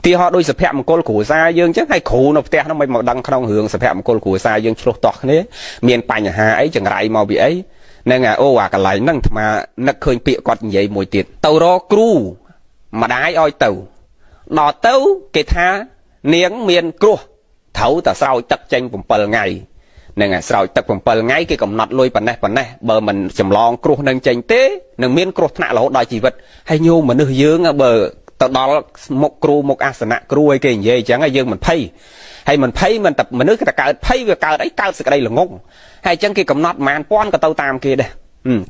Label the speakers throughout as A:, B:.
A: ទីហោដូចសុភមង្គលគ្រួសារយើងចឹងហើយគ្រូនៅផ្ទះហ្នឹងមិនមកដឹងក្នុងរឿងសុភមង្គលគ្រួសារយើងឆ្លោះតោះគ្នាមានបញ្ហាអីចង្រៃមកពីអីហ្នឹងអូអាកន្លែងហ្នឹងអាត្មានឹកឃើញពាក្យគាត់និយាយមួយទៀតទៅរកគ្រូម្ដាយឲ្យទៅដល់ទៅគេថានាងមានគ្រោះត្រូវតែស្រោចទឹកចេញ7ថ្ងៃហ្នឹងហើយស្រោចទឹក7ថ្ងៃគេកំណត់លុយប៉ុណ្ណេះប៉ុណ្ណេះបើមិនចម្លងគ្រោះនឹងចេញទេនឹងមានគ្រោះថ្នាក់រហូតដល់ជីវិតហើយញោមមនុស្សយើងបើទៅដល់មុខគ្រូមុខអាសនៈគ្រូឲ្យគេនិយាយអញ្ចឹងហើយយើងមិនភ័យហើយមិនភ័យមិនតែមនុស្សគេតែកើតភ័យវាកើតអីកើតសេចក្តីល្ងងហើយអញ្ចឹងគេកំណត់ប្រហែលពាន់ក៏ទៅតាមគេដែរ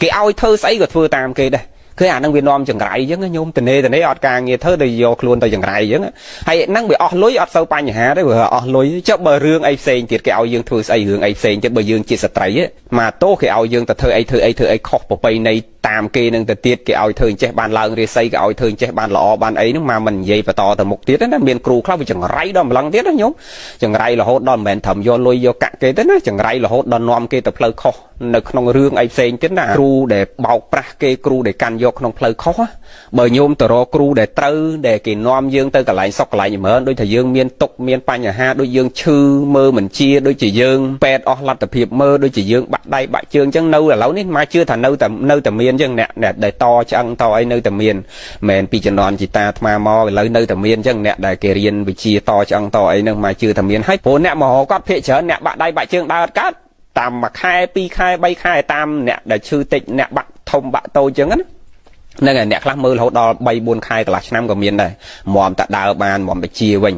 A: គេឲ្យធ្វើស្អីក៏ធ្វើតាមគេដែរគឺអានឹងវានាំចង្រៃអញ្ចឹងញោមតនេតនេអត់ការងារធ្វើទៅយកខ្លួនទៅចង្រៃអញ្ចឹងហើយហ្នឹងវាអស់លុយអត់សូវបញ្ហាទេវាអស់លុយចុះបើរឿងអីផ្សេងទៀតគេឲ្យយើងធ្វើស្អីរឿងអីផ្សេងទៀតបើយើងជាស្ត្រីមកទោសគេឲ្យយើងទៅធ្វើអីធ្វើអីធ្វើអីខុសប្រពៃណីតាមគេនឹងទៅទៀតគេឲ្យធ្វើអញ្ចេះបានឡើងរាសីគេឲ្យធ្វើអញ្ចេះបានល្អបានអីហ្នឹងមកមិននិយាយបន្តទៅមុខទៀតណាមានគ្រូខ្លះវាចង្រៃដល់ម្លឹងទៀតណាញោមចង្រៃរហូតដល់មិនមែនត្រឹមយកលុយយកកាក់គេទេណាចង្រៃរហូតដល់នាំគេទៅផ្លូវខុសនៅក្នុងរឿងអីផ្សេងទៀតណាគ្រូដែលបោកប្រាស់គេគ្រូដែលកាន់យកក្នុងផ្លូវខុសបើញោមទៅរកគ្រូដែលត្រូវដែលគេនាំយើងទៅកន្លែងសុកកន្លែងចម្រើនដូចថាយើងមានទុកមានបញ្ហាដូចយើងឈឺមើលមិនជាដូចជាយើងពេទ្យអស់លទ្ធភាពមើលដូចជាយើងបាក់ដៃបាក់ជើងអញ្ចឹងនៅឥឡូវនេះមកជឿថានៅតែនៅតែមានអញ្ចឹងអ្នកដែលតឆ្អឹងតអីនៅតែមានមិនពីជំនាន់ជីតាអាត្មាមកឥឡូវនៅតែមានអញ្ចឹងអ្នកដែលគេរៀនវិជាតឆ្អឹងតអីហ្នឹងមកជឿថាមានហើយព្រោះអ្នកមករកគាត់ភាកច្រើនអ្នកបាក់ដៃបាក់ជើងដើរអត់កើតតាមមួយខែពីរខែបីខែតាមអ្នកដែលឈឺតិចអ្នកបាក់ធំបាក់តូចអញ្ចឹងណាហ្នឹងហើយអ្នកខ្លះមើលរហូតដល់3 4ខែកន្លះឆ្នាំក៏មានដែរមុំតែដើរបានមុំទៅជាវិញ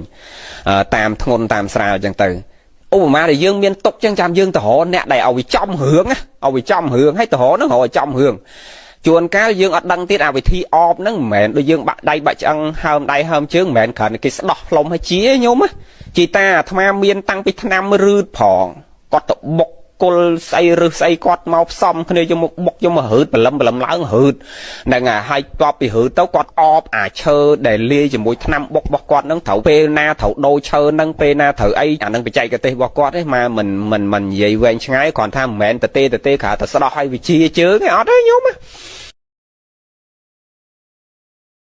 A: តាមធ្ងន់តាមស្រាលអញ្ចឹងទៅឧបមាដែលយើងមានទុកចឹងចាំយើងទៅរកអ្នកដែលឲ្យវាចំរឿងឲ្យវាចំរឿងហើយទៅរកហ្នឹងរកឲ្យចំរឿងជួនកាលយើងអត់ដឹងទៀតអាវិធីអបហ្នឹងមិនមែនដូចយើងបាក់ដៃបាក់ឆ្អឹងហើមដៃហើមជើងមិនមែនគ្រាន់តែគេស្ដោះផ្លុំឲ្យជាញោមជីតាអាត្មាមានតាំងពីឆ្នាំរឺតផងគាត់ទៅបុកគុលស្អីរឹសស្អីគាត់មកផ្សំគ្នាយកមកបុកយកមករឺតបលឹមបលឹមឡើងរឺតហ្នឹងហើយតបពីរឺតទៅគាត់អបអាឈើដែលលាយជាមួយថ្នាំបុករបស់គាត់ហ្នឹងត្រូវពេលណាត្រូវដូរឈើហ្នឹងពេលណាត្រូវអីអាហ្នឹងបច្ចេកទេសរបស់គាត់ទេមកមិនមិនមិននិយាយវែងឆ្ងាយគ្រាន់ថាមិនមែនតទេតទេគ្រាន់តែស្ដោះឲ្យវិជាជើងទេអត់ទេញោម